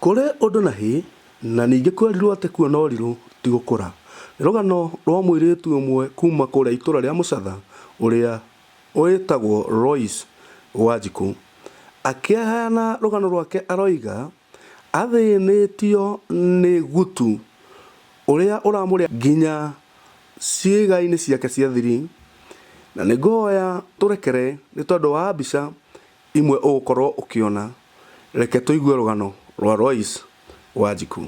Kũrĩ ũndũ na hĩ, na ningĩ kwerirwo atĩ kuona ũrirũ ti gũkũra. Nĩ rũgano rwa mũirĩtu ũmwe kuma kũrĩa itũra rĩa Mũcatha ũrĩa wĩtagwo Lois Wanjikũ. Akĩheana rũgano rwake aroiga athĩnĩtio nĩ gutu ũrĩa ũramũrĩa nginya ciĩga-inĩ ciake cia thiri, na nĩ ngũhoya tũrekere nĩ tondũ wa mbica imwe ũgũkorwo ũkĩona. Reke tũigue rũgano rwa Lois Wanjiku.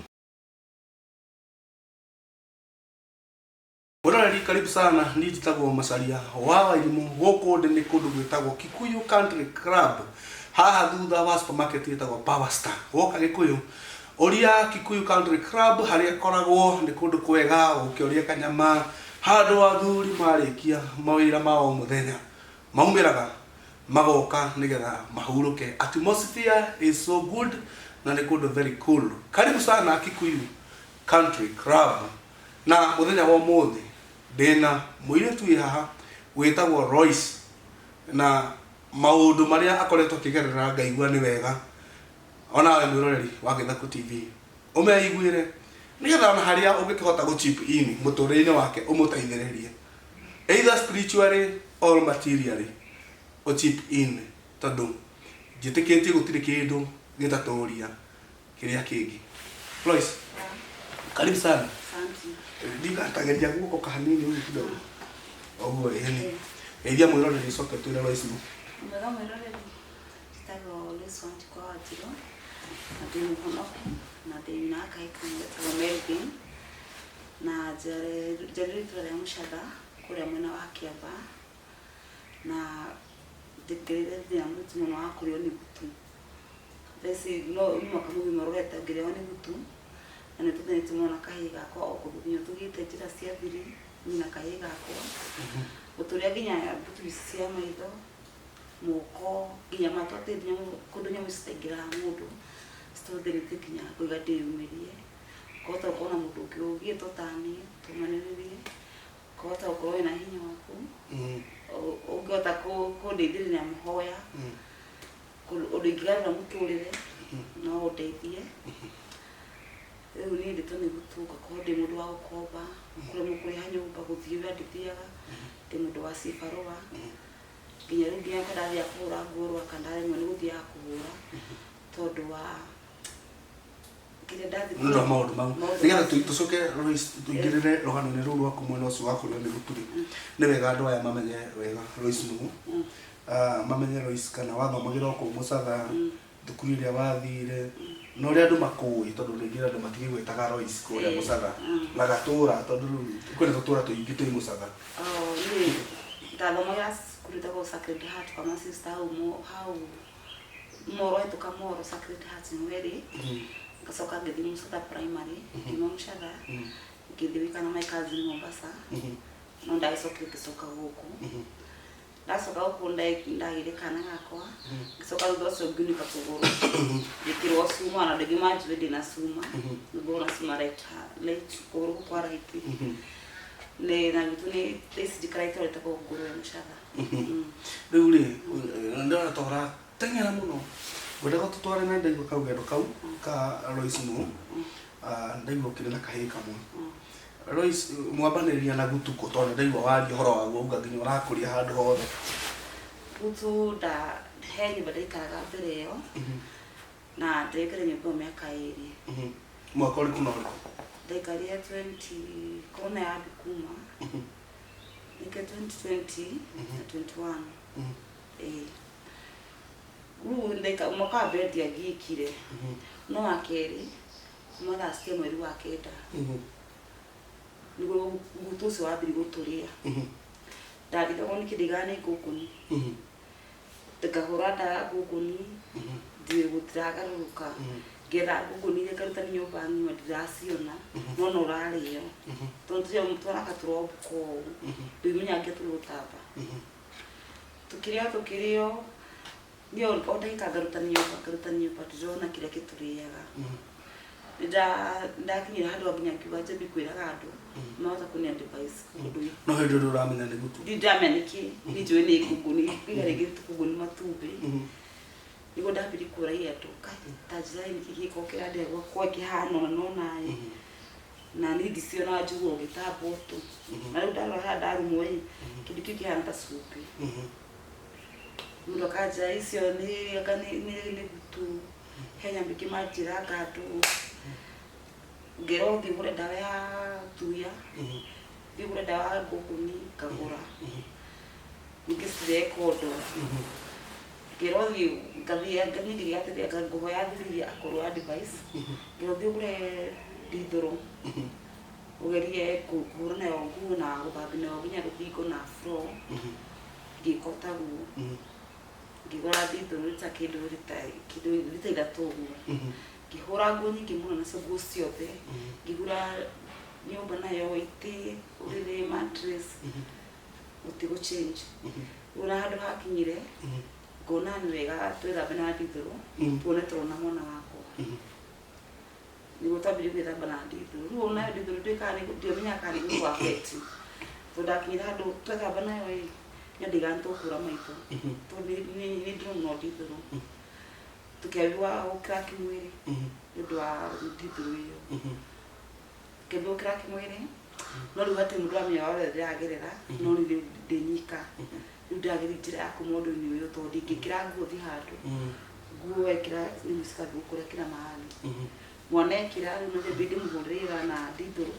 Mwĩroreri karibu sana, niĩ njĩtagwo Macharia wa Wairimũ, gũkũ ndĩ nĩ kũndũ gwĩtagwo Kikuyu Country Club, haha thutha wa supermarket ĩtagwo Power Star. Woka Gĩkũyũ, ũria Kikuyu Country Club harĩa ĩkoragwo, nĩ kũndũ kwega, ũke ũrĩe kanyama, handũ athuri marĩkia mawĩra ma o mũthenya maumĩraga magoka nĩgetha mahurũke. Atmosphere is so good na nĩ kũndũ very cool. Karibu sana Kikuyu Country Club. Na mũthenya wa ũmũthĩ ndĩna mũirĩtu wĩ haha wĩtagwo Royce na maũndũ marĩa akoretwo akĩgerera ngaigua nĩ wega onawe mwĩroreri wa Gĩthaku TV ũmeiguĩre nĩgetha ona harĩa ũngĩkĩhota gũ chip in mũtũrĩre-inĩ wake ũmũteithĩrĩrie either spiritually or materially ũ chip in tondũ njĩtĩkĩtie gũtirĩ kĩndũ gĩtatũria kĩrĩa kĩngĩ. Lois, karibu sana. Asante. Ndikatageria guoko kanini ũguo kidogo. Ũguo ĩni. Geithia mwĩroreri ũcoke twĩre Lois nũ. Mwega mwĩroreri, njĩtagwo Lois Wanjikũ wa Wanjirũ, na ndĩ mũhonoku, na ndĩ nyina wa kahĩĩ kamwe getagwo Melvin, na njiarĩirwo itũra rĩa Mũcatha, kũrĩa mwena wa Kĩambaa, na ngereire thĩna mũritũ mũno wa kũrĩo nĩ gutu. Thaa ici no nĩ mwaka mũgima ũrorete ngĩrĩo nĩ gutu, na nĩ tũthĩnĩtio mũno na kahĩĩ gakwa o kũndũ nginya tũthiĩte njĩra cia thiri niĩ na kahĩĩ gakwa, gũtũrĩa nginya mbutu ici cia maitho, moko, nginya matũ atĩ nginya kũndũ nyamũ ici citaingĩraga mũndũ, citũthĩnĩtie nginya ngauga ndĩyumĩrie, ngahota gũkorwo na mũndũ ũngĩ ũgiĩtwo taniĩ, tũmanĩrĩrie, ũkahota gũkorwo wĩna hinya waku, ũngĩhota kũndeithĩrĩria na mahoya, ũndũ ingĩgarũra mũtũrĩre, no ũndeithie. Rĩu niĩ ndĩtwo nĩ gutu, ngakorwo ndĩ mũndũ wa gũkomba, kũremwo kũrĩha nyũmba, gũthiĩ wĩra ndithiaga, ndĩ mũndũ wa cibarũa, nginya rĩu nginya ndathiaga kũhũra nguo Rwaka ndaremwo nĩ gũthiaga kũhũra, tondũ wa kĩrĩa ndathiĩ Nĩ ũndũ wa maũndũ mau. Maũndũ Nĩgetha macio. tũcoke Lois tũingĩrĩre rũgano-inĩ rũu rwaku mwena ũcio wa kũrĩo nĩ gutu rĩ, nĩ wega andũ aya mamenye wega Lois nũ, mamenye Lois kana wathomagĩra o kũu Mũcatha, thukuru ĩrĩa wathire, na ũrĩa andũ makũĩ tondũ rĩngĩ andũ matigĩgwĩtaga Lois kũrĩa Mũcatha, na gatũra tondũ rĩu kwĩna tũtũra tũingĩ twĩ Mũcatha. Oh, niĩ ndathomagĩra cukuru ĩtagwo Sacred Heart kwa masista hau hau Moro hetũka Moro Sacred Heart nĩho ĩrĩ. Ngacoka ngĩthiĩ Mũcatha Primary, ngiuma Mũcatha ngĩthiĩ gũikara na my cousin Mombasa, no ndagĩcokire ngĩcoka gũkũ. Ndacoka gũkũ ndagĩire kana gakwa, ngĩcoka thutha ũcio ngiunĩka kũgũrũ, ngĩkĩrwo cuma ona andũ aingĩ manjũĩ ndĩna cuma, ngoragwo na cuma right right kũgũrũ gũkũ kwa right. Nĩ na gwitũ nĩ thaa ici njikaraga itũra rĩtagwo Ngũrwe Mũcatha. Rĩu rĩ, ndĩrona ta ũrateng'era mũno, ngwendaga ũtũtware na ndaigua karũgendo kau ka Lois nũ, ndaigua ũkĩrĩ na kahĩĩ kamwe. Lois, mwambanĩrĩria na gutu kũ tondũ ndaigua waria ũhoro waguo auga nginya ũrakũria handũ hothe. Gutu nda he nyũmba ndaikaraga mbere ĩyo, na ndaikarire nyũmba ĩyo mĩaka ĩrĩ. Mwaka ũrĩkũ na ũrĩkũ? Ndaikarire 20 corona yambi kuma. Nĩkĩo 2020 na 21. Ĩĩ. Rĩu ndaika mwaka wa mbere ndiagiĩkire. No wa kerĩ, kuma last year mweri wa kenda, nĩguo gutu ũcio wambirie gũtũrĩa. Ndarigagwo nĩkĩ ndaigaga nĩ ngũngũni. Ngahũra ndawa ngũngũni, ndiũĩ gũtiragarũrũka. Ngetha ngũngũni iria ngaruta nyũmba ng'ima ndiraciona, no no ũrarĩo. Tondũ tũnyamũ tũhana tũrombũka ũũ, ndũimenyaga nginya tũgũtamba. Tũkĩrĩo tũkĩrĩo, niĩ o ndagĩka ngaruta nyũmba ngaruta nyũmba ndĩrona kĩrĩa gĩtũrĩaga. Nĩndakinyire handũ nginya ngiuga njambie kwĩraga andũ mahota kũni advice ũndũ No hĩndĩ ĩyo ndũramenya nĩ gutu. Ndirĩ ndĩramenya nĩkĩ, niĩ njũĩ nĩ ngũngũni, ngaiga rĩngĩ nĩ tũkũngũni matumbĩ. Nĩguo ndambirie kũragia andũ kai ta njĩra nĩkĩ gĩko kĩrandĩa gwakwa kĩhana ona nona ĩ. Na niĩ ndicionaga njiguo ngĩtambwo tu. Na rĩu ndarora harĩa ndarumwo ĩ, kĩndũ kĩu kĩhana ta cumbĩ. Mũndũ akanjĩra icio nĩ anga nĩ gutu. He nyamũ ingĩ manjĩraga andũ ngerwo thiĩ ũgũre ndawa ya thuya, thiĩ ũgũre ndawa ya ngũngũni ngagũra. Ningĩ cirekondo. Ngerwo thiĩ ngathiĩ niĩ ngĩgĩa atĩrĩ anga ngũhoya athuri akũrũ advice. Ngerwo thiĩ ũgũre ndithũrũ ũgerie kũhũra nayo nguo na gũthambia nayo nginya rũthingo na floor. Ngĩka o taguo. Ngĩgũra ndithũrũ ta kĩndũ kĩndũ rita 3 ũguo. Ngĩhũra nguo nyingĩ mũno nacio nguo ciothe. Ngĩgũra nyũmba nayo itĩ, ũrĩrĩ, mattress, gũtigũ change. Rĩu na handũ hakinyire ngona nĩ wega twĩthambe na ndithũrũ tuone tũrona mwana wakwa. Nĩguo twambirie gwĩthamba na ndithũrũ. Rĩu onayo ndithũrũ ndĩkaga ndiamenyaga kana nĩ gũkũ affect. Tondũ ndakinyire handũ twethamba nayo ĩ, nĩandigaga nĩtũkũra maitho. Tondũ nĩ ndĩrona mũno ndithũrũ. Tũkĩambia gũcrack mwĩrĩ nĩ ũndũ wa ndithũrũ ĩyo. Tũkĩambia gũcrack mwĩrĩ, no rĩu hatirĩ mũndũ ũramenya ũrĩa ndĩragerera, no niĩ rĩu ndĩ nyika. Rĩu ndĩrageria njĩra ya kuma ũndũ-inĩ ũyũ tondũ ndingĩkĩra nguo thiĩ handũ. Nguo wekĩra nyamũ cikambia gũkũrĩa kila mahali. Mwana ekĩra rĩu no nyambe ndĩmũhũrĩre ira na ndithũrũ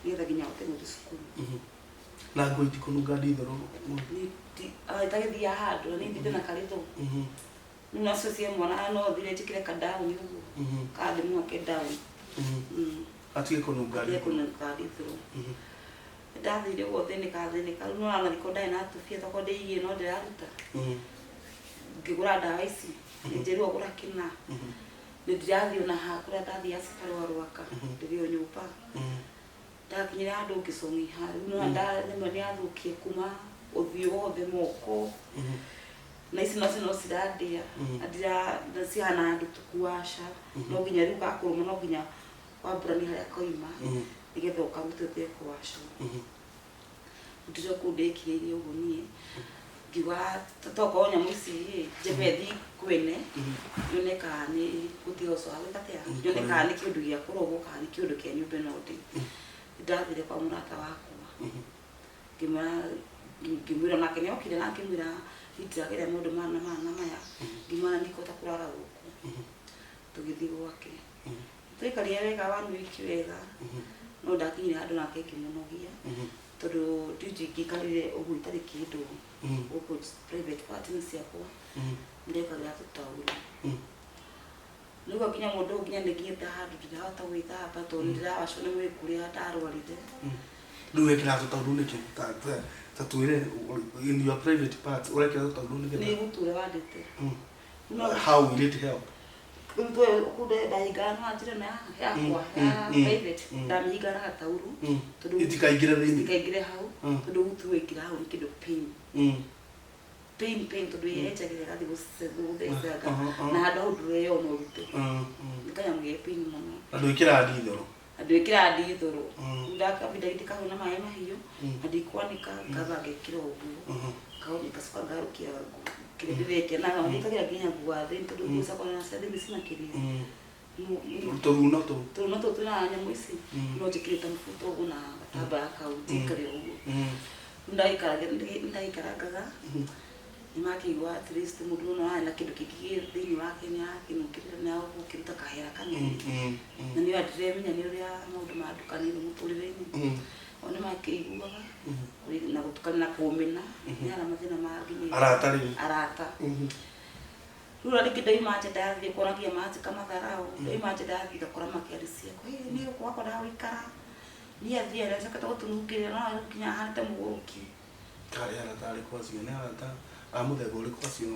nĩgetha nginya ahote gũthiĩ cukuru. Na nguo itikũnunga ndithũrũ? Itagĩthiaga handũ na niĩ ndinde na karĩtho. Rĩu nacio cia mwana no thire njĩkĩre ka down ũguo. Kana ndĩmũhake down. Atige kũnunga Atige kũnunga ndithũrũ. Ndathire ũguo thĩnĩka thĩnĩka rĩu nĩwona thikũ ndarĩ na tũbia twakwa ndĩigire no ndĩraruta. Ngĩgũra ndawa ici njĩrwo gũra kĩna. Nĩ ndirathiĩ ona ha kũrĩa ndathiaga cibarũa Rwaka ndĩrĩ o nyũmba. Ndakinyire handũ ngĩcong'iha rĩu nĩwona nyamũ ĩyo nĩyathũkia kuma ũthiũ wothe moko. Na ici nacio no cirandĩa na ndira cihana ndutuku aca. No nginya rĩu gakũrũma no nginya wambũranie harĩa koima nĩgetha ũkarute ũthiĩ kũwacwo. Ndĩrĩ kũu ndĩkirĩirie ũguo niĩ ngiuga tokorwo nyamũ ici ĩ njambe thiĩ kwene nyone kana nĩ gũtiga ũcio wa gwĩka atĩa, nyone kana nĩ kĩũndũ gĩa kũrogwo kana nĩ kĩũndũ kĩa nyũmba ĩno ndĩ. Nĩndathire kwa mũrata wakwa ngĩmwĩra ngĩmwĩra nake nĩokire na ngĩmwĩra niĩ ndĩragerera maũndũ maya na maya na maya, ngĩmwĩra ndikũhota kũrara gũkũ. Tũgĩthiĩ gwake. Twaikarire wega one week wega, no ndakinyire handũ nake ngĩmũnogia tondũ ndiũĩ ingĩikarire ũguo itarĩ kĩndũ gũkũ private part-inĩ ciakwa ndekagĩra tũtaurũ. Nĩguo nginya mũndũ ũyũ nginya nĩnginyĩte handũ ndirahota gwĩthamba tondũ nĩndĩrawacwo nĩ mwĩrĩ kũrĩa ndarwarire. Rĩu wekĩraga tũtaurũ nĩkĩ? Ta twĩre in your private parts ũrekĩra tũtaurũ nĩgetha? Nĩ gũtura wandĩte. How will it help? Rĩu ndahingana na njĩra ĩno yakwa ya private ndamĩhinga na gataurũ tondũ itikaingĩre thĩinĩ, itikaingĩre hau tondũ gutu waingĩra hau nĩ kĩndũ pain. Pain pain tondũ yenjagĩra ĩgathiĩ gũthecanga na handũ hau ndũreyona ũrute. Nĩ kanyamũ ge pain mũno. Na ndwĩkĩraga ndithũrũ? Na ndwĩkĩraga ndithũrũ. Ndakabinda ndikahũra na maĩ mahiũ na ndikwanĩka ngamba ngekĩra ũguo. Ngacoka ngarũkia kĩrĩa ndĩrekĩra na hũthagĩra nginya nguo ya thĩinĩ tondũ nguo ciakwa na cia thĩinĩ cina kĩrĩa. Tũruno tũu. Tũruno tũu twĩna nyamũ ici no njĩkĩrĩte mũbuto ũguo na gatambaya kau njikare ũguo. Ndagĩikarangaga nĩmakĩigua at least mũndũ ũyũ no arĩ na kĩndũ kĩngĩ gĩ thĩinĩ wake nĩarakĩnungĩrĩra nĩagũkĩruta kahera kanini. Na niĩ ndiremenya nĩ ũrĩa maũndũ mandukanĩire mũtũrĩre-inĩ. O nĩmakĩiguaga na gũtukana na kũmena nĩ harĩa mathĩna mangĩ nĩ Arata rĩu? Arata. Rĩu ona rĩngĩ ndauma nja ndathiĩ ũkona nginya manjĩka matharau. Ndauma nja ndathiĩ ngakora makĩarĩcia niĩ gũkũ gwakwa ndagũikara. Niĩ athiĩ nĩacokete gũtũnungĩrĩra no nginya ahane ta mũgũrũki. Karĩ arata arĩkũ acio? Nĩ arata a mũthemba ũrĩkũ acio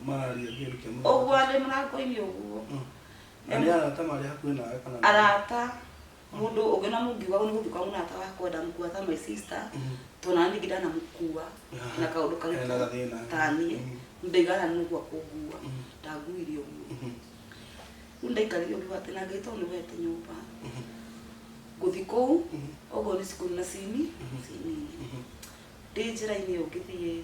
mararia kĩndũ kĩa mũthemba? Ũguo arĩ mũrango-inĩ ũguo. Na nĩ arata marĩ hakuhĩ nawe kana? Arata mũndũ ũngĩ na mũngiuga nĩ gũthiĩ kwa mũrata wakwa ndamũkua ta my sister tondũ nani ningĩ ndanamũkua na kaũndũ karitũ Ena gathĩna. ta niĩ ndaigana nĩ ũguo akũngua ndanguire ũguo. Rĩu ndaikarire ũguo atĩ na Ngai tondũ nĩ wete nyũmba ngũthiĩ kũu okorwo nĩ cukuru na cini cinini ndĩ njĩra-inĩ ĩyo ngĩthiĩ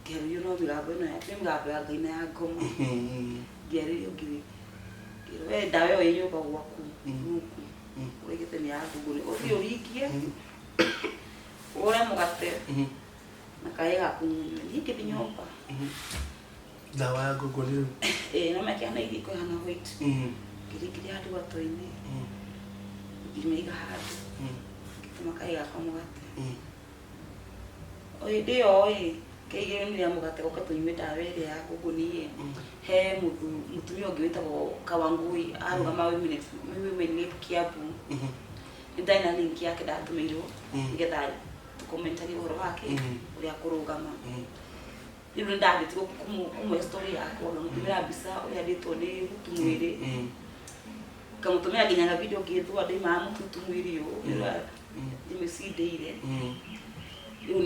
Ngĩarĩrio no mĩgambo ĩno ya mĩgambo ya Ngai na ya ngoma. Ngĩarĩrio ngĩrwo we ndawa ĩyo ĩ nyũmba gwaku rungu ũigĩte nĩ ya ngũngũni, ũthiĩ ũringie ũgũre mũgate na kaĩ gaku mũnyue. Niĩ ngĩthiĩ nyũmba. Ndawa ya ngũngũni rĩu. Ĩĩ, no mekĩhana iriko ĩhana white. Ngĩringĩria handũ gatũ-inĩ, ngĩmĩiga handũ, ngĩtũma kaĩ gakwa mũgate. O hĩndĩ ĩyo ĩ, kĩigĩrĩro rĩa mũgate goke tũnyue ndawa ĩrĩa ya ngũngũni ĩ, he mũtumia ũngĩ wĩtagwo Kawangui arũgama women rep Kiambu. Nĩ ndarĩ na link yake ndatũmĩirwo nĩgetha tũkomentanie ũhoro wake ũrĩa kũrũgama. Rĩu nĩ ndambĩtie kũmũhe story yakwa, ngamũtũmĩra mbica ũrĩa ndĩtwo nĩ mũtu mwĩrĩ, ngamũtũmĩra nginya na video ngĩthũa ndaimaga mũtutu mwĩrĩ ũũ ndĩmĩcindĩire. Rĩu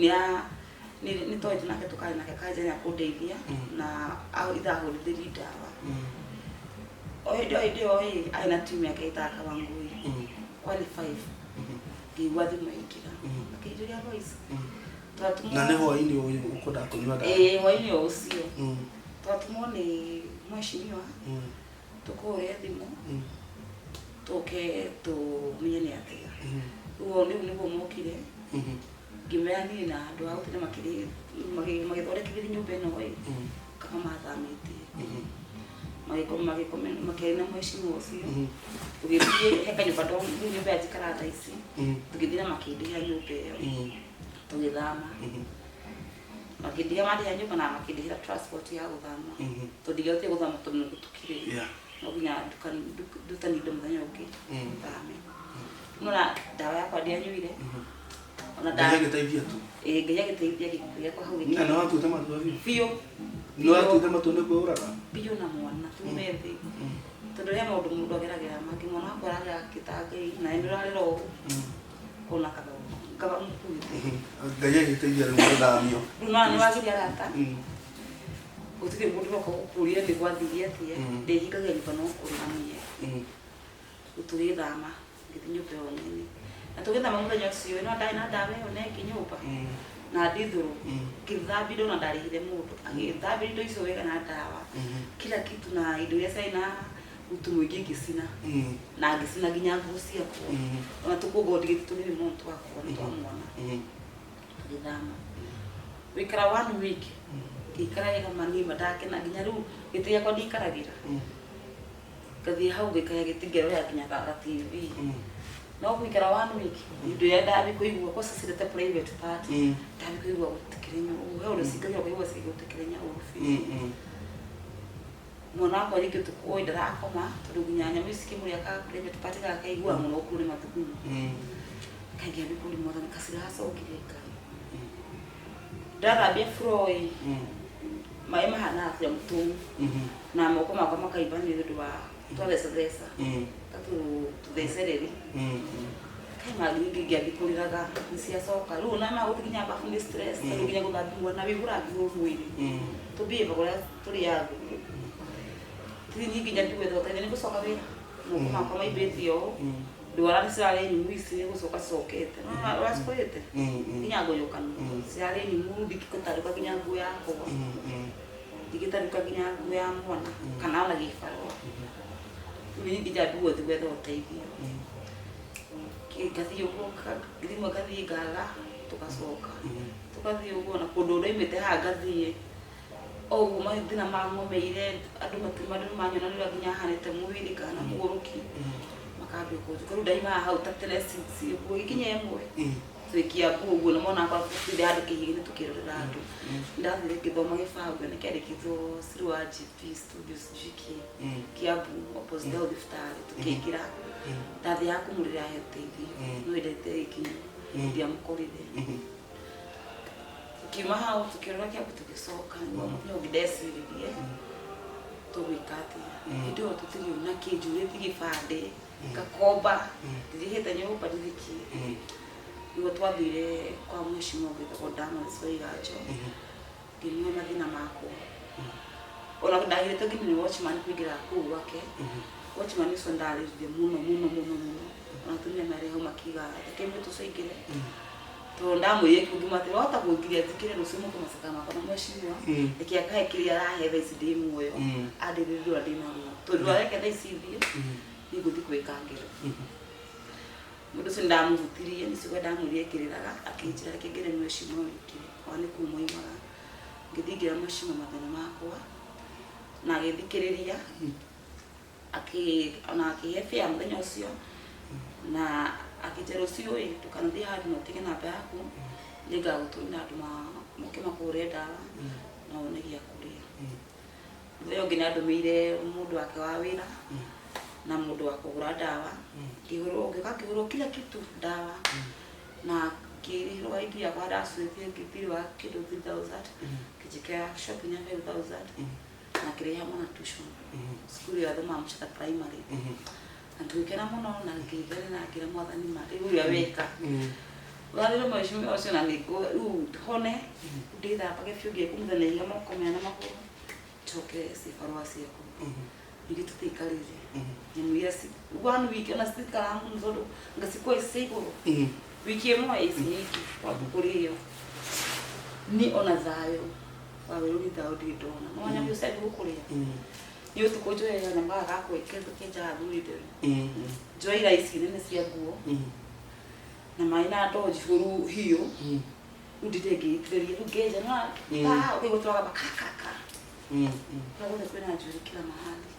nĩ twaĩte nake tũkarĩ nake kanja nĩ akũndeithia na ithahũrithĩria ndawa. O hĩndĩ o hĩndĩ ĩyo ĩ, arĩ na team yake ĩtaga Kawangui. Kwani 5 ngĩigua thimũ yaingĩra, akĩnjũria voice twatũmwo Na nĩ hwaĩ-inĩ ũyũ ũkwendaga kũnyua ndawa? Ĩĩ, hwaĩ-inĩ o ũcio. Twatũmwo nĩ mheshimiwa tũkũhũre thimũ tũke tũmenye nĩ atĩa. Rĩu rĩu nĩguo mokire, ngĩmera niĩ na andũ a gũtene magĩthondekithĩria nyũmba ĩno ĩ kaba mathamĩtie, makĩaria na mheshimiwa ũcio, tũgĩthiĩ he kanyũmba rĩu nyũmba ĩrĩa njikaraga thaa ici, tũgĩthiĩ na makĩndĩhĩra nyũmba ĩyo, tũgĩthama. Makĩndĩhĩra, mandĩhĩra nyũmba na makĩndĩhĩra transport ya gũthama, tondũ ndingĩahotire gũthama tondũ nĩ gũtukire. No nginya ndutani indo mũthenya ũngĩ thame. Nona ndawa yakwa ndianyuire ona. Ngai agĩteithia tu. Ĩĩ, Ngai agĩteithia, gĩkuũ gĩakwa hau Na gĩkinya. nĩ watuĩte matua biũ? Biũ. Nĩ watuĩte matua nĩ kwĩyũraga? Biũ, na mwana tume thĩ, tondũ he maũndũ mũndũ ageragĩra mangĩ. Mwana wakwa ararĩra gĩtanga-inĩ na nĩ ũrarĩra ũũ kona kaba mũkuĩte. Ngai agĩteithia rĩu gũthamio. Rĩu no nĩ wagiria arata, gũtirĩ mũndũ ũroka gũkũria nĩ gwathirie atĩa. Ndĩhingagia nyũmba no kũrĩramia. Rĩu tũgĩthama, ngĩthiĩ nyũmba ĩyo nene, na tũgĩthama mũthenya ũcio no ndarĩ na ndawa ĩyo na ĩngĩ nyũmba na ndithũrũ, ngĩthambia indo na ndarĩhire mũndũ agĩthambia indo icio wega na ndawa, kila kitu, na indo iria ciarĩ na mũtu mũingĩ ngĩcina, na ngĩcina nginya nguo ciakwa, ona tũkũngo ndigĩte tũnini mũno twakwa na twa mwana. Tũgĩthama, gũikara one week ngĩikara wega manima, ndakena nginya rĩu gĩtĩ gĩakwa ndiikaragĩra, ngathiĩ hau ngaikara gĩtĩ ngerorera nginya ga TV. No gũikara one week, indo iria ndathi kũigua kwa ciendete private part, ndathi kũigua gũtikĩrĩ ũguo, he ũndũ cingagia kũigua gũtikĩrĩ ũru biũ. Mwana wakwa rĩngĩ ũtukũ oi ndarakoma, tondũ nginya nyamũ ici cikĩmũrĩa ka private part gaka kaiguaga mũno gũkuo nĩ mathugumo. Kaingĩra kũrĩ Mwathani kaciracokire Ngai, ndathambia floor ĩ, maĩ mahana atĩa mũtũu, na moko makwa makaimba nĩ ũndũ wa twathecatheca ta tũthecereri kai mangĩ ngĩambi kũrĩraga nĩ ciacoka. Rĩu ona ma gũthiĩ nginya bafu nĩ stress, tondũ nginya gũthambia mwana wĩihũraga nguo mwĩrĩ, tũbĩbaga ũrĩa tũrĩaga ti niĩ nginya ndigwetha ũteithio nĩ gũcoka wĩra, moko makwa maimbĩte ũũ, ndwara nĩ cirarĩ nyũmũ, ici nĩ gũcoka cicokete ũrĩa cikũrĩte nginya ngũyũkano cirarĩ nyũmũ, ndingĩgũtarũka nginya nguo yakwa, ndingĩtarũka nginya nguo ya mwana kana ona gĩbarũa. Rĩu niĩ nginya ndigũthiĩ gwetha ũteithio, ngathiĩ ũguo rĩmwe ngathiĩ ngaga, tũgacoka tũgathiĩ ũguo na kũndũ ndaimĩte haha, ngathiĩ o ũguo mathĩna mang'omeire andũ andũ manyona nĩ ũrĩa nginya hanĩte mwĩrĩ kana mũgũrũki, makambia kũnjuka. Rĩu ndaimaga hau ta tene 6 ũguo ikinya 1 twĩ Kiambu ũguo, na mwana wakwa tũtinde handũ kĩhigi-inĩ tũkĩrorera andũ. Ndathire ngĩthoma gĩbango nĩ kĩandĩkĩtwo Siri wa GP Studio sijui kĩ Kiambu opposite hau thibitarĩ, tũkĩingĩra, ndathiaga kũmũrĩra he ũteithio, no ndete ikinya ndiamũkorire. Tukiuma hau tukĩrora Kiambu, tũgĩcoka nĩguo mũthenya ũngĩ ndeciririe tũgwĩka atĩa. Hĩndĩ ĩyo tũtirĩ na kĩnjurĩti gĩbandĩ, ngakomba, ndirĩhĩte nyũmba, ndirĩ kĩ. Nĩguo twathire kwa mheshimiwa ũngĩ wĩtagwo Damaris Waiganjo, ngĩmuhe mathĩna makwa, ona ndahirĩte nginya nĩ watchman kũingĩra kũu gwake. Watchman ũcio ndarĩrire mũno mũno mũno mũno, ona atumia marĩ hau makiuga reke mwĩtu ũcio aingĩre. Tondũ ndamwĩrire kiugo ngiuga atĩrĩ, wahota kũngiria njikĩre rũciũ mũke macakaya makwa na mheshimiwa. Reke akahe kĩrĩa arahe thaa ici ndĩ muoyo. Andĩrĩrie rũrĩa ndĩ naruo. Tondũ reke thaa ici thiĩ, niĩ ngũthiĩ kwĩka ngero. Mũndũ ũcio nĩndamũhutirie, nĩ ciugo ndamwĩrire ngĩrĩraga, akĩnjĩra reke ngere mheshimiwa wĩingĩre, ona nĩ kũu moimaga. Ngĩthiĩ ngĩra mheshimiwa mathĩna makwa, na agĩthikĩrĩria, ona akĩhe fare mũthenya ũcio, na akĩnjĩra rũciũ ĩ, ndũkanathiĩ handũ na ũtige namba yaku, nĩngagũtũmĩra andũ moke makũgũrĩre ndawa, na wone gĩa kũrĩa. Mũthenya ũngĩ nĩandũmĩire mũndũ wake wa wĩra, na mũndũ wa kũgũra ndawa, ngĩgũrwo, ngĩũka ngĩgũrwo kila kitu ndawa, na ngĩrĩhĩrwo ID yakwa ndacũĩtie thirĩ wa kĩndũ 3000, ngĩnjĩkĩra shopping ya 5000, na ngĩrĩha mwana tuition, cukuru ĩyo athomaga Mũchatha Primary. Na tũgĩkena mũno na ngĩkena na ngĩra Mwathani ma rĩu ũrĩa weka. Ũrathire mheshimiwa ũcio na nĩ rĩu hone, ndĩthambage biũ ngĩkumutha na ihiga moko maya na magũrũ, njoke cibarũa ciaku. Ningĩ tũtiikarire. Nyamũ iria one week ona citikaraga mũno tondũ anga cikoragwo cia igũrũ. Wiki ĩmwe ici nyingĩ wamba kũrĩo. Niĩ ona thayũ wa werũ thayũ ndirĩ ndona. Nĩ wona nyamũ icio ciambia gũkũrĩa? Niĩ ũtukũ njoyaga kanyamũ gaka ga kenjaga thuri nderu. Njoya ira ici nene cia nguo na maĩ na ndoo njihũru hiũ. Rĩu ndinde ngĩitĩrĩria rĩu ngenja nĩ wona ta ũkaigua tũragamba ka ka ka. Kũrĩa guothe kwĩna njuĩrĩ kila mahali.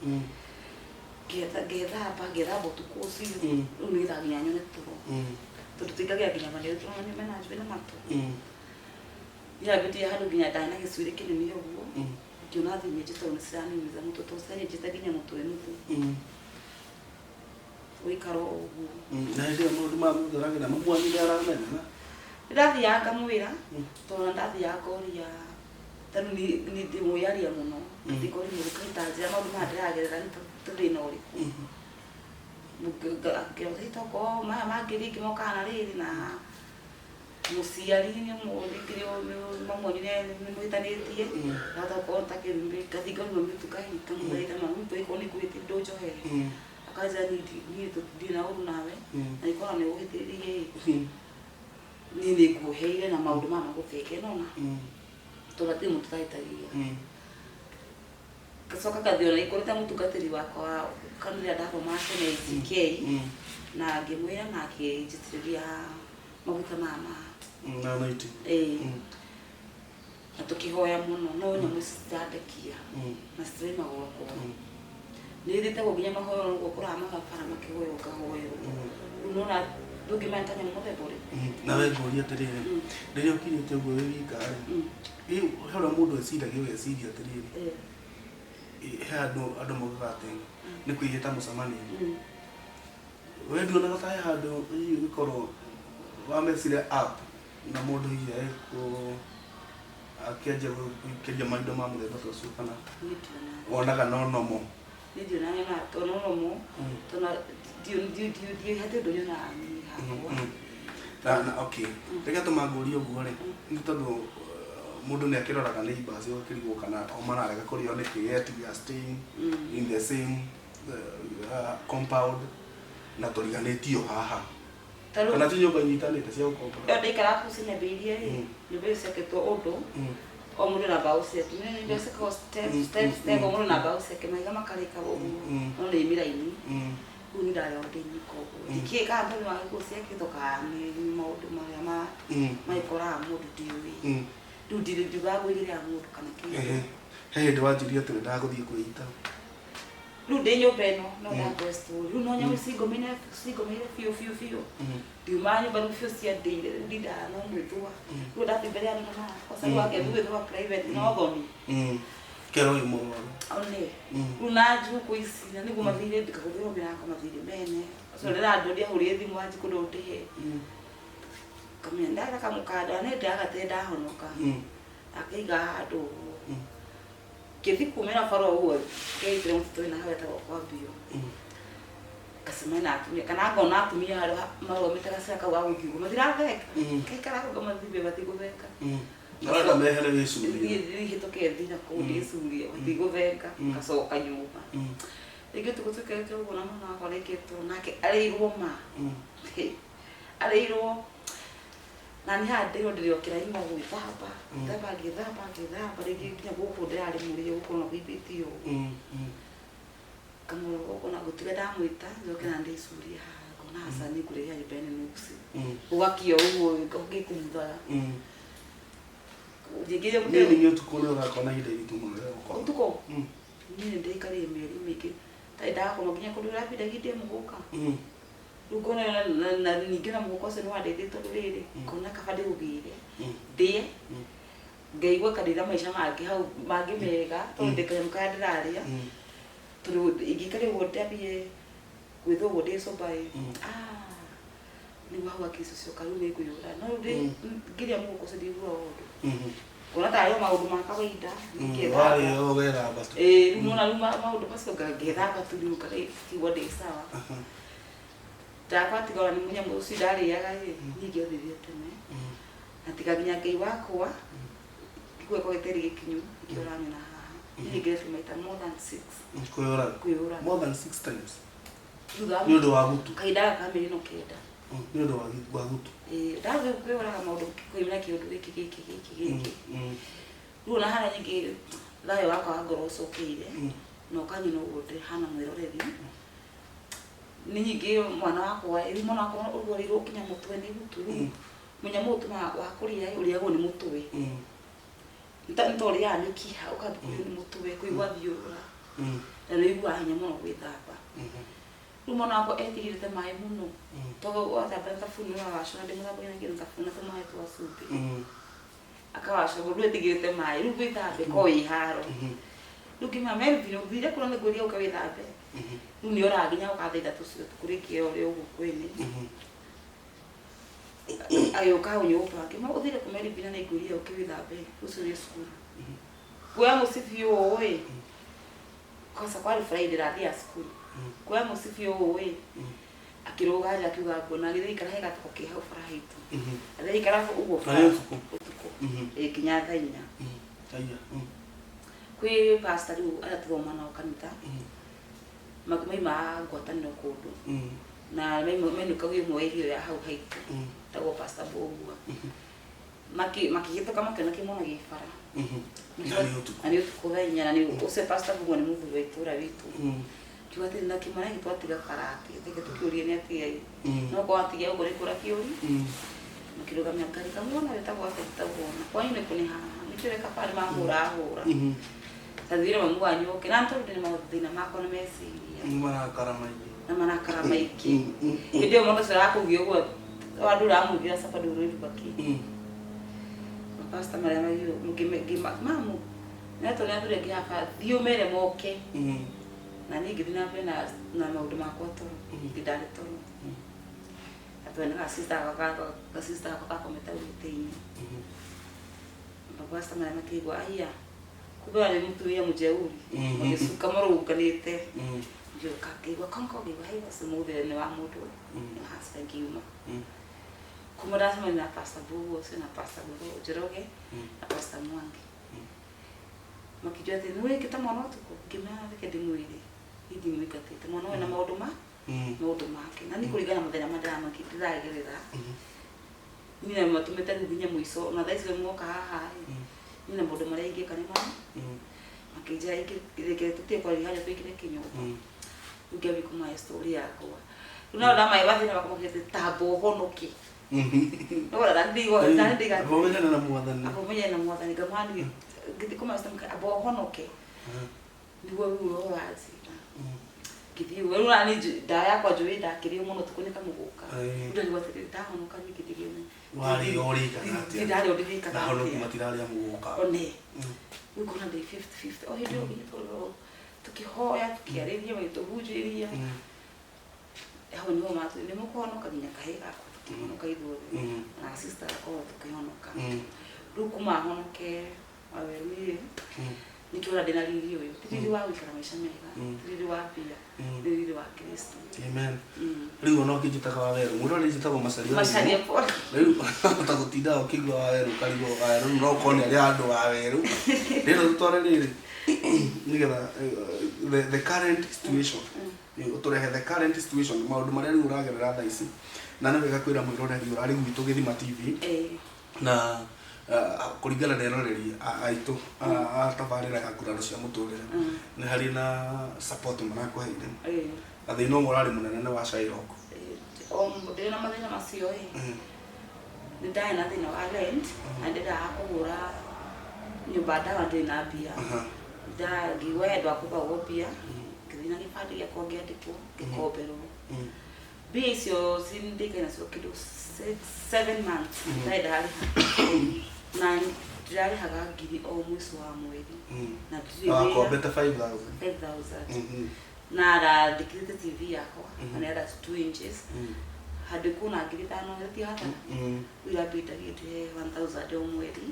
Ngethamba ngethamba ũtukũ ũcio. Rĩu nĩgetha nginya nyone toro. Tondũ tũingagĩra nginya manĩrĩ tũrona mena njuĩrĩ na matũ. Nĩyambĩtie handũ nginya ndarĩ na gĩcuĩrĩ kĩnene ũguo. Ngĩona thimũ tondũ nĩciraniumiza mũtwe tondũ cianyenjete nginya mũtwe nuthu. Gũikara o ũguo. Na hĩndĩ ĩyo maũndũ ma mũndũ aragera mamu wanyu nĩ aramenya na? Nĩndathiaga ngamwĩra, tondũ ndathiaga ngoria, ta rĩu niĩ ndĩ mwĩyaria mũno, ngathiĩ ngoria mũndũ kaĩ ta njĩra maũndũ maya ndĩragerera nĩ ta thĩna ũrĩkũ. Ngĩra tokorwo maya mangĩ rĩngĩ mokaga na rĩrĩ na mũciari nĩ rĩngĩ mamu wanyu nĩ mũhĩtanĩtie, ahota gũkorwo ta kĩrumi, ngathiĩ ngaria mami kaĩ ngamũthaitha mami okorwo nĩ ngũhĩtĩtie ndũnjohere. Akanjĩra niĩ ndirĩ na ũru nawe, na angĩkorwo nĩ ũhĩtĩtie ĩ, niĩ nĩ nguoheire na maũndũ maya magũthenge nĩwona, tondũ hatirĩ mũndũ ũtahĩtagia. Ngacoka ngathiĩ ona ngorete mũtungatĩri wakwa wa kanitha ndathomaga tene ACK, na ngĩmwĩra na akĩnjitĩrĩria maguta maya ma Na anointing. Ĩĩ. Na tũkĩhoya mũno no nyamũ ici citirandekia na citiraima gwakwa. Nĩ thiĩte nginya mahoya ũguo kũraga mabarabara makĩhoywo ngahoyerwo. Rĩu nĩwona ndũngĩmenya ta nyamũ mũthemba ũrĩkũ. Na we ngũrie atĩrĩrĩ, rĩrĩa ũkinyĩte ũguo wĩ wika rĩ, he ũrĩa mũndũ eciragia ũgeciria atĩrĩrĩ, he andũ maugaga atĩ nĩ kwĩhĩta mũcemanio. We nduonaga ta he handũ hihi ũngĩkorwo wamecire up na mũndũ hihi ekũ akĩanjia gũikĩria maindo ma mũthemba ta ũcio kana Niĩ ndionaga. wonaga no nomo? Niĩ ndionaga nyonaga to no nomo, tondũ hatirĩ ũndũ nyonaga niĩ hakwa. Na okay, reke tũmangũrie ũguo rĩ, nĩ tondũ mũndũ nĩ akĩroraga neighbors ũgakĩrigwo kana o mararega kũrĩo nĩkĩ yet we are staying in the same compound na tũriganĩtio haha. Ta rĩu Kana ti nyũmba inyitanĩte cia gũkomba? Ĩyo ndaikaraga kũu Cinembeirie rĩ, nyũmba ĩyo ciakĩtwo ũndũ, o mũndũ na mbaũ ciake. Nĩ nyũmba ciakagwo step, step, step, o mũndũ na mbaũ ciake, mahiga makarĩka ũguo, no nĩ mĩraini. Rĩu niĩ ndarĩ o ndĩ nyika ũguo. Ndikĩũĩ kana tondũ wa gĩkuũ ciakĩtwo kana nĩ maũndũ marĩa magĩkoraga mũndũ ndiũĩ. Rĩu ndiugaga ngũigĩrĩra mũndũ kana kĩndũ. He hĩndĩ wanjĩrire atĩ wendaga gũthiĩ kwĩita. Rĩu ndĩ nyũmba ĩno no ndakũhe story. Rĩu no nyamũ cingomĩire biũ biũ biũ. Ndiumaga nyũmba rĩu biũ ciandĩire, rĩu ndindaga no mwĩthũa. Rĩu ndathiĩ mbere ya andũ na makosa rĩu wake gwĩthũa private no thoni. Kero ũyũ mũrwaru. One. Rĩu na njukũ ici na nĩguo mathirĩ ngahũthĩrwo mĩrango mathirĩ mene. Ũcio ndĩrandũria hũrĩre thimũ wanji kũndũ ndĩhe. Kamenya ndara kamũkanda nĩ ndagate ndahonoka. Akĩiga handũ ũguo. Ngĩthiĩ kumĩra bara ũguo ngeitire mũtitũ wĩna hau wetagwo kwa Mbio. Ngacemania na atumia kana ngona atumia harĩa marũgamĩte gacĩra kau ga gũthiĩ ũguo matiratheka. Ngaikara hau ngamathibia matigũtheka. Ũrenda mehere wĩcurie. Thiĩ hĩtũke thiĩ na kũu ndĩcurie matigũtheka ngacoka nyũmba. Rĩngĩ ũtukũ tũikarĩte ũguo na mwana wakwa rĩngĩ toro nake arĩirwo ma. Arĩirwo. Na nĩ haha ndĩro ndĩrokĩra ima gwĩthamba, ngĩthamba ngĩthamba ngĩthamba rĩngĩ nginya gũkũ ndĩrarĩ mũrĩo gũkũ na kũimbĩtie ũũ. Kamũro gũkũ na gũtiga ndamwĩta njoke na ndĩcurie haha ngona aca nĩ ngũrĩha nyũmba ĩno nuksi. Ũgakia ũguo ũgĩkumuthaga. Ningĩ Niĩ nĩ ũtukũ nĩ ũgakorwo na ihinda iritũ mũno rĩa gũkoma. Ũtukũ? Niĩ nĩ ndĩikarire mĩeri mĩingĩ ndarĩ ndakoma nginya kũndũ ũrabinda ndĩ mũgũka. Rĩu ngona na ningĩ na mũhuko ũcio nĩ wandeithia tondũ rĩrĩ, ngona kaba ndĩũgĩre, ndĩe, ngaigua ka ndĩna maica mangĩ hau mangĩ mega tondũ ndĩ kanyamũ karĩa ndĩrarĩa, tondũ ingĩikara ũguo ndambie gwĩthwo ũguo ndĩ sober ĩ, ah, nĩguo hau hakiri icio cioka rĩu nĩ ngwĩyũra. No rĩu ngĩrĩa mũhuko ũcio ndiguaga ũndũ. Ngona tarĩ o maũndũ ma kawaida, ngethamba. Warĩa ũgethamba tu. Ĩĩ, rĩu nĩwona rĩu maũndũ macio ngethamba tu rĩu ngaigua ndĩ sawa. Ndakwa tiga ona nĩ mũnyamũ ũcio ndarĩaga ĩ, niĩ ingĩathire tene. Na tiga nginya Ngai wakwa, gĩgũkorwo gĩtarĩ gĩkinyu, nĩkĩo ũranyona haha. Niĩ ngeretio maita more than six. Kwĩyũraga? Kwĩyũraga. More than six times? Thutha wa Nĩ ũndũ wa gutu? Kahinda gaka ka mĩeri ĩno kenda. Nĩ ũndũ wa gutu? Ĩĩ, ndathiĩ kwĩyũraga maũndũ kwĩyũra kĩũndũ gĩkĩ gĩkĩ gĩkĩ gĩkĩ. Rĩu ona harĩa ningĩ thayũ wakwa wa ngoro ũcokeire, na ũkanyona ũguo ndĩhana mwĩroreri. Nĩ ningĩ mwana wakwa rĩu mwana wakwa ũrwarĩirwo nginya mũtwe nĩ gutu rĩu mũnyamũ ũyũ ũtũmaga wa kũrĩa ũrĩagwo nĩ mũtwe. Nĩ ta ũrĩaga mĩkiha ũkambia kũrĩo nĩ mũtwe kũigua thiũrũra. Na nĩ ũiguaga hinya mũno gwĩthamba. Rĩu mwana wakwa etigĩrĩte maĩ mũno tondũ wathamba na thabuni nĩ wawacũra ndĩmũthambagia na kĩndũ thabuni na tũmaĩ twa cumbĩ. Akawacũra rĩu etigĩrĩte maĩ rĩu gwĩthambe ko wĩ haro. Rĩu ngĩmwĩra Melvin ũthire kũrĩa nĩ ngwĩrire ũke wĩthambe. Rĩu nĩ oraga nginya gũka thaa ithatũ cia ũtukũ rĩngĩ ore ũguo kwene. Agĩũka hau nyũmba ngĩmwĩra ũthire kũ Melvin na nĩ ngwĩrire ũke wĩthambe rũciũ wĩ cukuru. Kuoya mũcibi ũũ ĩ, kwanza kwarĩ Friday ndathiaga cukuru. Kuoya mũcibi ũũ ĩ, akĩrũga nja akiuga nguona agĩthiĩ aikara he gatoko ke hau bara haitũ. Agĩthiĩ aikara ũguo Na nĩ ũtukũ? Ũtukũ. Ĩ nginya thaa inya. Thaa inya. Kwĩ pastor rĩu arĩa tũthoma nao kanitha, mauma ngwatanĩro kũndũ. Na mainũkagia ũmwe wa irio ya hau haitũ, etagwo Pastor Mbũgua. Makĩhĩtũka makĩona kĩmwana gĩ bara. Na nĩ ũtukũ. Na nĩ ũtukũ thaa inya, na nĩ ũcio Pastor Mbũgua nĩ mũthuri wa itũra ritũ. Kiuga atĩrĩ na kĩmwana gĩkĩ twatiga bara atĩ, reke tũkĩũrie nĩ atĩa ĩ. No korwo atigia gũkũ nĩ kũra kĩũri. Makĩrũgamia ngari kamwana wetagwo atĩa wetagwo na kwanyu nĩ kũ nĩ haha. Nĩkĩo reka bara nĩ mahũrahũra. Ta thire mamu wanyu oke na tondũ ndĩ na mathĩna makwa na meciria. Nĩ marakara maingĩ. Na marakara maingĩ. Hĩndĩ ĩyo mũndũ ũcio arakũgia ũguo andũ ũramũrugĩra cabaci ndũrĩruga kĩ. Mapasta marĩa mahiũ mamu netwo nĩ athuri angĩ haha thiĩ ũmere moke. Na niĩ ngĩthiĩ na mbere na maũndũ makwa toro. Ndarĩ toro. Atwena ga sister gakwa gakomete hau gĩtĩ-inĩ. Mapasta marĩa makĩigua aiya kumbe warĩ mũtumia mũjeuri. Magĩcuka marũnganĩte. Ngĩũka ngĩigua konko ngĩigua hei ũcio mũthĩ nĩ wa mũndũ. Nĩ hasta ngiuma. Kuma ndacemania na Pastor Mbũgua ũcio na Pastor Njoroge na Pastor Mwangi. Makĩnjũria atĩrĩ, nĩ wĩkĩte mwana ũtukũ? Ngĩmera reke ndĩmwĩre. Niĩ ndimũingatĩte. Mwana ũyũ ena maũndũ ma maũndũ make. Na niĩ kũringana na mathĩna marĩa ndĩragerera, niĩ na matũmĩte rĩu nginya mũico, ona thaa ici mwoka haha ĩ, niĩ na maũndũ marĩa ingĩka nĩ maya. Makĩnjĩra reke tũtige kwarĩria harĩa tũingĩre kĩnyũmba. Rĩu ngĩambia kũmahe story yakwa. Rĩu nao ndamahe mathĩna makwa makiuga atĩ tamba ũhonoke. Amba ũmenyane na mwathani. Amba ũmenyane na mwathani. Ngamwĩra niĩ ngĩthiĩ kũmahe story amba ũhonoke. Nĩguo rĩu roho ũranjĩra. Ngĩthiĩ ũguo rĩu ona niĩ ndawa yakwa njũĩ ndakĩrĩo mũno ũtukũ nĩ kamũgũka. Rĩu ndarigwo atĩrĩrĩ ndahonoka niĩ ngĩthiĩ Warĩo ũrĩkaga atĩa? Ndarĩa ndirĩkaga Na honoki atĩa? matirarĩa mũgũka. One. Rĩu ngona ndĩ fifty fifty. O hĩndĩ ĩyo nginya tũkĩhoya tũkĩarĩria magĩtũhunjĩria. Hau nĩho matwĩrire nĩ mũkũhonoka nginya kahĩĩ gakwa tũkĩhonoka ithuothe. Na sister gakwa tũkĩhonoka. Rĩu kuma honoke Waweru-rĩ, nĩkĩo ũrona ndĩna riri ũyũ. Ti riri wa gũikara maica mega, ti riri wa mbia, nĩ riri wa Kristo. Amen. Rĩu ona ũkĩnjĩtaga Waweru, mũndũ arĩ njĩtagwo Macharia. Macharia pole. Rĩu hota gũtinda ũkĩigua Waweru ũkarigwo Waweru no ũkorwo nĩ arĩa andũ Waweru. Rĩrĩ tũtware rĩrĩ nĩgetha the current situation. Ũtũrehe the current situation, maũndũ marĩa rĩu ũragerera thaa ici. Na nĩ wega kwĩra mwĩroreri ũrarĩ gwitũ Gĩthima TV na kũringana na eroreri aitũ a tabarĩra ya nguraro cia mũtũrĩre, nĩ harĩ na support marakũheire, na thĩna ũmwe ũrarĩ mũnene nĩ wa Shylock. O ndĩ na mathĩna macio ĩ, nĩ ndarĩ na thĩna wa rent na ndĩrendaga kũgũra nyũmba ndawa, ndĩrĩ na mbia. Ngĩigua he andũ a kũbagwo mbia, ngĩthiĩ na gĩbandĩ gĩakwa, ngĩandĩkwo, ngĩkomberwo mbia icio. Ndĩkaire nacio kĩndũ 6, 7 months, ndarĩ ndarĩha, na ndĩrarĩhaga 1,000 o mũico wa mweri na ndirĩ Na wĩra. Wakombete 5000? 5000. Na ndandĩkithĩte TV yakwa na nĩ ya 32 inches, handũ ĩkuona 5,000 gĩthiĩ hathara. Rĩu irambĩndagia ndĩhe 1000 o mweri.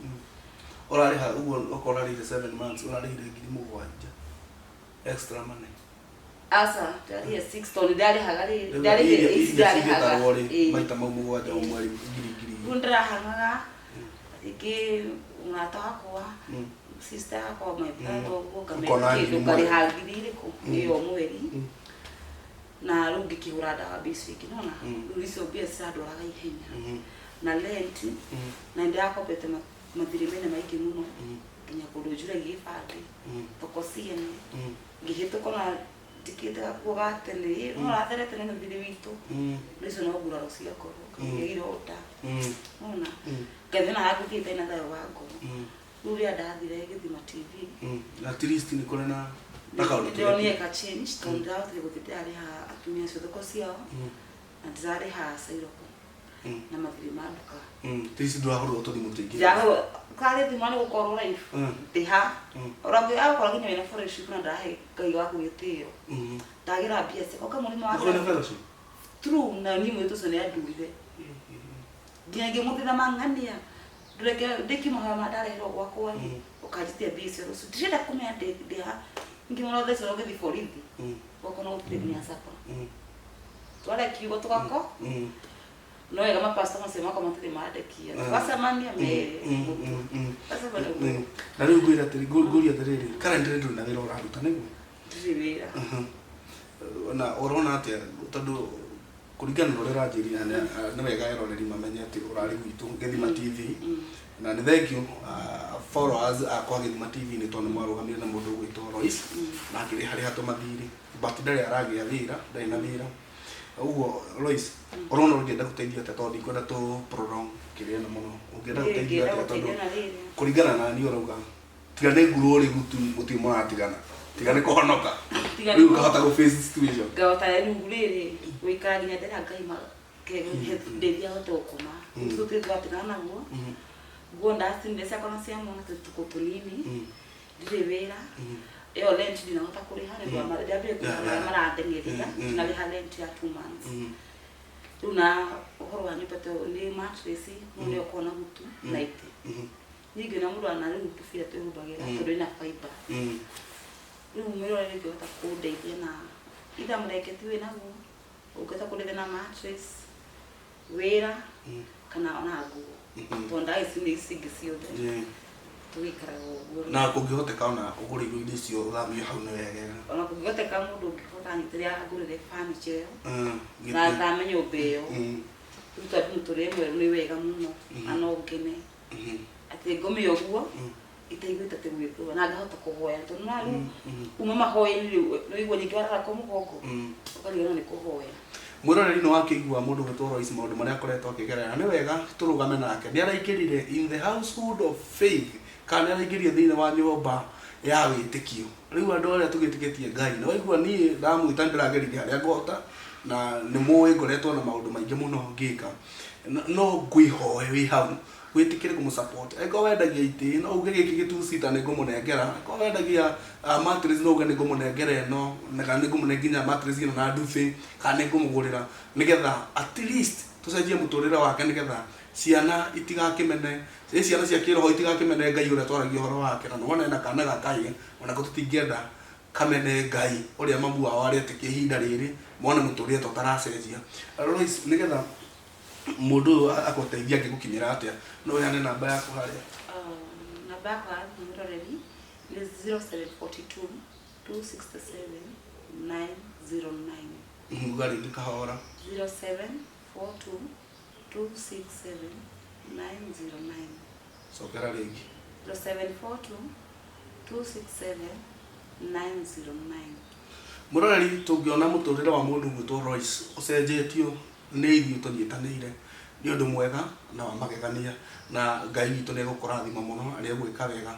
Ũrarĩha ũguo okorwo ũrarĩhire 7 months, ũrarĩhire 7,000 extra money. Aca, ndarĩhe 6 tondũ ndarĩhaga rĩ, ndarĩhire ici Iria ndarĩhaga. cingĩtarwo rĩ, maita mau mũgwanja o mweri, ngiri ngiri. Rĩu ndĩrahangaga rĩngĩ mũrata wakwa, sister yakwa, my brother, ũguo Ũkona ngameka ngiri kĩndũ mweri. ngarĩha ngiri irĩkũ ĩyo mweri. Na rĩu ngĩkĩgũra ndawa mbia icio ingĩ nona. Rĩu icio mbia cirandwaraga ihenya na rent, na nĩndĩrakombete mathirĩ mene maingĩ mũno, nginya kũndũ njuragia gĩbandĩ, thoko ciene ngĩhĩtũka na ndikĩte gakuo ga tene ĩ, no ratherete nĩ thirĩ witũ. Rĩu icio no nguraro cia ngoro, ngagĩa ironda nona, ngathiĩ na gagũthiĩ itarĩ na thayũ wa ngoro. Rĩu rĩrĩa ndathire Gĩthima TV, At least nĩ kũrĩ na kaũndũ. Ndĩronire ka change tondũ ndĩrahotire gũthiĩ, ndĩrarĩha atumia acio thoko ciao na ndĩrarĩha cairoko na mathirĩ ma nduka. At least ndũrahũrwo tũthimũ tũingĩ. Ndĩrahũrwo karĩ thimũ nĩ gũkorwo live ndĩha ora agakorwo nginya wĩna fellowship na ndahe Ngai waku gĩtĩo, ndagĩra mbia ciakwa oka mũrĩmo Nĩ kũrĩ na wa fellowship? True, na niĩ mũirĩtu ũcio nĩ andurire nginya ngĩmũthĩna mang'ania ndũreke ndĩkĩmahoya ma ndareherwo gwakwa rĩ, ũkanjitia mbia icio rũciũ, ndirenda kũmenya ndĩha ngĩmũra thaa icio no ngĩthiĩ borithi gwakwa no gũtirĩ nginya capa tware kiugo tũgako. No wega mapasta macio makwa matirĩ mandekia, tũgacemania mere mũtu tũgacemania ũguo. Na rĩu ngwĩra atĩrĩ, ngũria atĩrĩrĩ, currently ndũrĩ na wĩra ũraruta, nĩguo? Ndirĩ wĩra. Na ũrona atĩa, tondũ kũringana na ũrĩa ũranjĩrire, na nĩ wega eroreri mamenye atĩ ũrarĩ gwitũ Gĩthima TV, na nĩ thank you followers akwa Gĩthima TV nĩ tondũ nĩ mwarũgamire na mũndũ ũgwĩtwo Lois na akĩrĩha rĩha tũmathirĩ, but ndarĩ aragĩa wĩra, ndarĩ na wĩra ũguo. Lois, ũrona ũngĩenda gũteithio atĩa? Tondũ ndikwenda tũ prolong kĩrĩa ĩno mũno. Ũngĩenda gũteithio Ingĩenda atĩa? Tondũ gũteithio na rĩrĩ, kũringana na niĩ ũrauga tiga nĩ ngurwo rĩ gutu gũtirĩ mũratigana, tiga nĩ kũhonoka. Tiga nĩ Rĩu ũkahota gũ face situation. Ngahota rĩu rĩrĩ gũikara nginya ndĩra Ngai ndeithia hote gũkoma tũtirĩ tũratigana naguo nguo ndacinire ciakwa na cia mwana tũtukũ tũnini. Ndirĩ wĩra, ĩyo rent ndinahota kũrĩha nĩ ũndũ wa ndĩambire kũrĩha marĩa marandengeria, ndinarĩha rent ya 2 months rĩu. Na ũhoro wa nyũmba to nĩ mattress mũndũ nĩ ũkorwo na gutu na itĩ ningĩ na mũndũ ana rĩu tũbira twĩhumbagĩra tondũ ĩna fiber. Rĩu mwĩroreri ũngĩhota kũndeithia na either mũrengeti wĩ naguo, ũngĩhota kũndeithia na mattress, wĩra, kana ona nguo, tondũ ndawa ici nĩ ici ingĩ ciothe tũgĩikaraga ũguo. Na kũngĩhoteka ona ũgũre indo iria icio ũthamio hau nĩ wegega. Ona kũngĩhoteka mũndũ ũngĩhota anyitĩrĩra ngũrĩre furniture ĩyo na thame nyũmba ĩyo rĩu twambi mũtũrĩre mwerũ nĩ wega mũno, na no ngene atĩ ngome ũguo itaiguĩte atĩ gwĩthũa na ngahota kũhoya, tondũ na rĩu kuma mahoya-inĩ rĩu nĩũigua ningĩ warara mũgongo ũkariganĩrwo nĩ kũhoya. Mwĩroreri nĩ wakĩigua mũndũ gwĩtwo Lois, maũndũ marĩa akoretwo akĩgerera. Nĩ wega tũrũgame nake. Nĩ araingĩrire in the household of faith, kana nĩ araingĩrire thĩinĩ wa nyũmba ya wĩtĩkio. Rĩu andũ arĩa tũgĩtĩkĩtie Ngai, nĩ waigua niĩ ndamwĩta, ndĩrageririe harĩa ngũhota, na nĩ mũĩ ngoretwo na maũndũ maingĩ mũno ngĩka. No ngwĩhoe wĩ hau wĩtĩkĩre kũmũ-support. Angĩkorwo wendagia itĩ, no uge gĩkĩ gĩtu sita nĩ ngũmũnengera. Angĩkorwo wendagia mattress, no uge nĩ ngũmũnengera ĩno, na kana nĩ ngũmũnengera nginya mattress ĩno na ndubi, kana nĩ ngũmũgũrĩra, nĩgetha at least tũcenjie mũtũrĩre wake, nĩgetha ciana itigakĩmene, ĩ ciana cia kĩroho itigakĩmene Ngai ũrĩa twaragia ũhoro wake. Na nĩwona ena kana gakahĩ, onako tũtingĩenda kamene Ngai ũrĩa mamu wao aretĩkia ihinda rĩrĩ, mone mũtũrĩre ta ũtaracenjia. Lois, nĩgetha mũndũ ũyũ agũteithia angĩgũkinyĩra atĩa? No ũheane namba yaku harĩa. Namba yakwa ya thimũ, mwĩroreri, nĩ 0742 267 9. 909. Uga rĩngĩ kahora. 0742 267 909. Cokera rĩngĩ. 0742 267 909. Mũroreri, tũngĩona mũtũrĩre wa mũndũ gwĩtwo Lois ũcenjetio nĩ ithuĩ tũnyitanĩire, nĩ ũndũ mwega na wa magegania, na Ngai witũ nĩ egũkũrathima mũno na nĩ egwĩka wega.